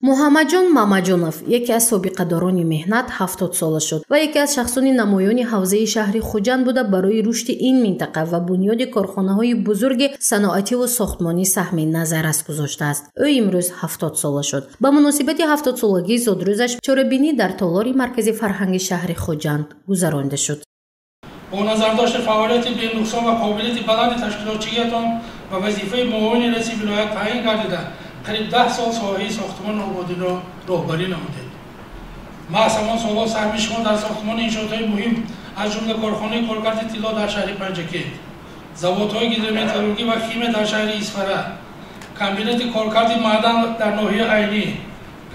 Муҳаммадҷон Мамаҷонов яке аз собиқадорони меҳнат 70 сола шуд ва яке аз шахсони намоёни ҳавзаи шаҳри Хуҷанд буда, барои рушди ин минтақа ва бунёди корхонаҳои бузурги саноативу сохтмонӣ саҳми назаррас гузоштааст. Ӯ имрӯз 70 сола шуд. Ба муносибати 70-солагии зодрӯзаш чорабинӣ дар толори маркази фарҳанги шаҳри Хуҷанд гузаронида шуд. Бо назардошти фаъолияти бенуқсон ва қобилияти баланди ташкилотчигиятон ба вазифаи муовини раиси вилоят таъин гардида, қариб 10 сол соҳаи сохтмону ободиро роҳбарӣ намудед. Маҳз ҳамон солҳо саҳми шумо дар сохтмони иншоотҳои муҳим, аз ҷумла корхонаи коркарди тилло дар шаҳри Панҷакент, заводҳои гидрометаллургӣ ва химия дар шаҳри Исфара, комбинати коркарди маъдан дар ноҳияи Айнӣ,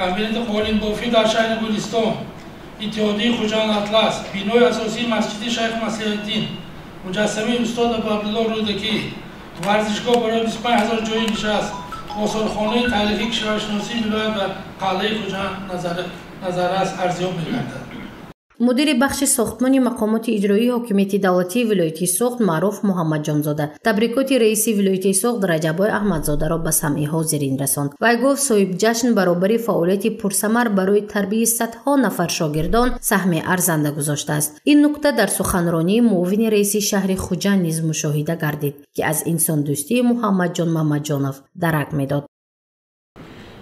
комбинати қолинбофӣ дар шаҳри Гулистон, иттиҳодияи Хуҷанд Атлас, бинои асосии масҷиди Шайх Маслиҳатдин, муҷассамаи устод Абуабдулло Рӯдакӣ, варзишгоҳ барои 25 000 ҷойи нишаст, осорхонаи таърихии кишваршиносии вилоят ва қалъаи Хуҷанд назаррас арзёб мегардад. Мудири бахши сохтмони мақомоти иҷроии ҳокимияти давлатии вилояти Суғд Маъруф Муҳаммадҷонзода табрикоти раиси вилояти Суғд Раҷаббой Аҳмадзодаро ба самъи ҳозирин расонд. Вай гуфт, соҳибҷашн баробари фаъолияти пурсамар барои тарбияи садҳо нафар шогирдон саҳми арзанда гузоштааст. Ин нукта дар суханронии муовини раиси шаҳри Хуҷанд низ мушоҳида гардид, ки аз инсондӯстии Муҳаммадҷон Мамаҷонов дарак медод.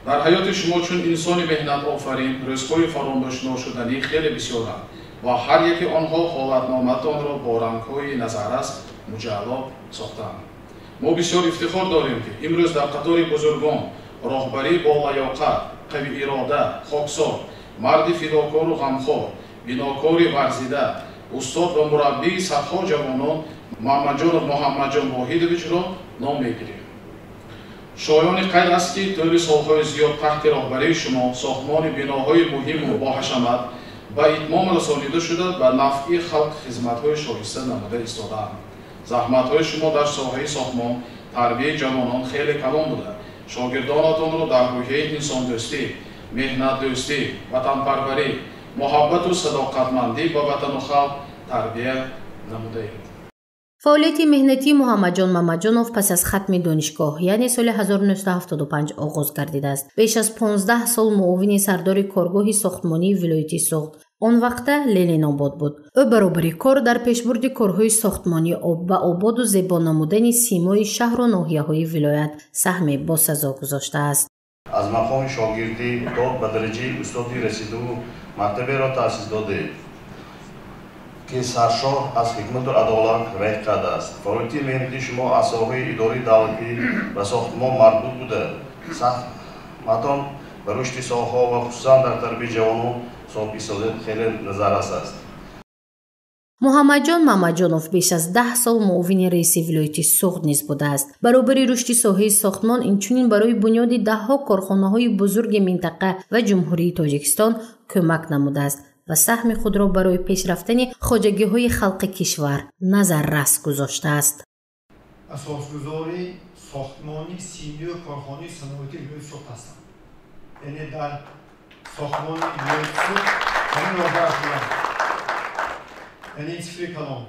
Дар ҳаёти шумо чун инсони меҳнатофарин рӯзҳои фаромӯшношуданӣ хеле бисёранд ва ҳар яки онҳо ҳолатномаатонро бо рангҳои назаррас муҷалло сохтаанд. Мо бисёр ифтихор дорем, ки имрӯз дар қатори бузургон роҳбарӣ бо лаёқат, қавиирода, хоксор, марди фидокору ғамхор, бинокори варзида, устод ва мураббии садҳо ҷавонон Муҳаммадҷонов Муҳаммадҷон Воҳидовичро ном мегирем. Шоёни қайд аст, ки тӯли солҳои зиёд таҳти роҳбарии шумо сохтмони биноҳои муҳиму боҳашамат ба итмом расонида шуда, ба нафъи халқ хизматҳои шоиста намуда истодаанд. Заҳматҳои шумо дар соҳаи сохтмон, тарбияи ҷавонон хеле калон буда, шогирдонатонро дар рӯҳияи инсондӯстӣ, меҳнатдӯстӣ, ватанпарварӣ, муҳаббату садоқатмандӣ ба ватану халқ тарбия намудаед. Фаъолияти меҳнатии Муҳаммадҷон Мамаҷонов пас аз хатми донишгоҳ, яъне соли 1975 оғоз гардидааст. Беш аз 15 сол муовини сардори коргоҳи сохтмонии вилояти Суғд, он вақта Ленинобод буд. Ӯ баробари кор дар пешбурди корҳои сохтмонӣ ба ободу зебо намудани симои шаҳру ноҳияҳои вилоят саҳми босазо гузоштааст. Аз мақоми шогирдӣ то ба дараҷаи устодӣ расидаву мактаберо таъсис додед, ки саршор аз ҳикмату адолат ва ҳақиқат аст. Фаъолияти меҳнатии шумо аз соҳаи идораи давлатӣ ва сохтмон марбут буда, саҳматон ба рушди соҳаҳо ва хусусан дар тарбияи ҷавонон соҳибистеъдод хеле назаррас аст. Муҳаммадҷон Мамаҷонов беш аз 10 сол муовини раиси вилояти Суғд низ будааст. Баробари рушди соҳаи сохтмон, инчунин барои бунёди даҳҳо корхонаҳои бузурги минтақа ва Ҷумҳурии Тоҷикистон кӯмак намудааст ва саҳми худро барои пешрафтани хоҷагиҳои халқи кишвар назаррас гузоштааст. Асосгузори сохтмони 39 корхонаи саноатии вилояти Суғд ҳастанд, яъне дар сохтмони вилояти Суғд ҳамин роҳбар шуданд, яъне ин цифри калон.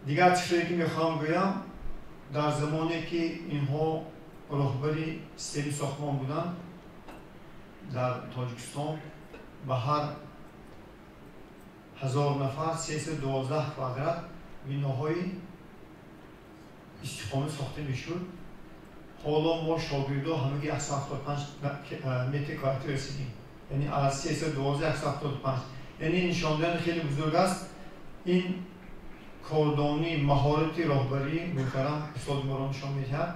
Дигар цифре, ки мехоҳам гӯям, дар замоне ки инҳо роҳбари системаи сохтмон буданд, дар Тоҷикистон ба ҳар 1000 нафар 312 квадрат биноҳои истиқомӣ сохта мешуд. Ҳоло мо шогирдо ҳамагӣ 175 метри квадратӣ расидем, яъне аз 312 175, яъне нишондиҳандаи хеле бузург аст. Ин кордонӣ, маҳорати роҳбарии муҳтарам устоди моро нишон медиҳад.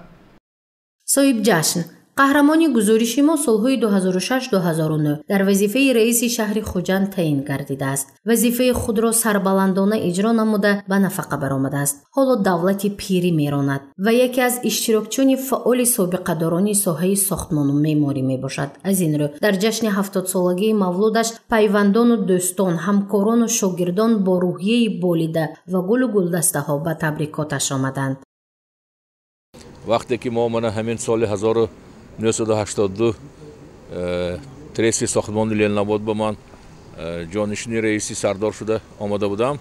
Соҳибҷашн, қаҳрамони гузориши мо солҳои 2006-2009 дар вазифаи раиси шаҳри Хуҷанд таъин гардидааст. Вазифаи худро сарбаландона иҷро намуда, ба нафақа баромадааст. Ҳоло давлати пирӣ меронад ва яке аз иштирокчиёни фаъоли собиқадорони соҳаи сохтмону меъморӣ мебошад. Аз ин рӯ дар ҷашни 70-солагии мавлудаш пайвандону дӯстон, ҳамкорону шогирдон бо рӯҳияи болида ва гулу гулдастаҳо ба табрикоташ омаданд. Вақте ки мо мана ҳамин соли 1982 трести сохтмони Ленинобод ба ман ҷонишини раиси сардор шуда омада будам,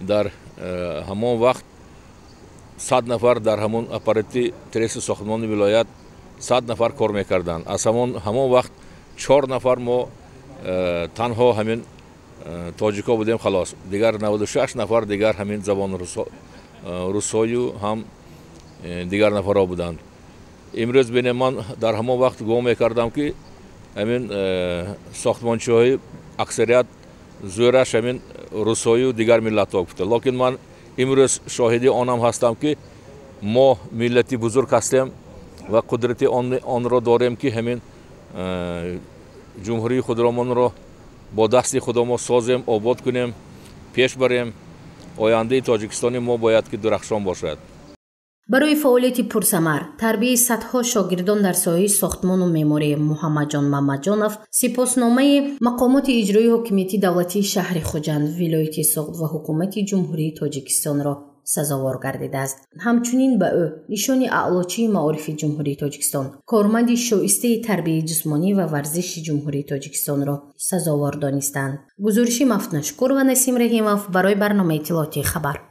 дар ҳамон вақт 100 нафар дар ҳамон аппарати трести сохтмони вилоят 100 нафар кор мекарданд. Аз ҳамон вақт 4 нафар мо танҳо ҳамин тоҷико будем, халос. Дигар 96 нафар дигар ҳамин забон русою ҳам дигар нафарҳо буданд. Имрӯз бинем, ман дар ҳамон вақт гумон мекардам, ки ҳамин сохтмончиҳои аксарият зӯраш ҳамин русою дигар миллатҳо гуфта. Лекин ман имрӯз шоҳиди онам ҳастам, ки мо миллати бузург ҳастем ва қудрати онро дорем, ки ҳамин ҷумҳурии худромонро бо дасти худомо созем, обод кунем, пеш барем. Ояндаи Тоҷикистони мо бояд ки дурахшон бошад. Барои фаъолияти пурсамар, тарбияи садҳо шогирдон дар соҳаи сохтмону меъморӣ Муҳаммадҷон Мамаҷонов сипосномаи мақомоти иҷроии ҳокимияти давлатии шаҳри Хуҷанд, вилояти Суғд ва ҳукумати Ҷумҳурии Тоҷикистонро сазовор гардидааст. Ҳамчунин ба ӯ нишони аълочии маорифи Ҷумҳурии Тоҷикистон, корманди шоистаи тарбияи ҷисмонӣ ва варзиши Ҷумҳурии Тоҷикистонро сазовор донистанд. Гузориши Мафтунашукур ва Насим Раҳимов барои барномаи иттилоотии «Хабар».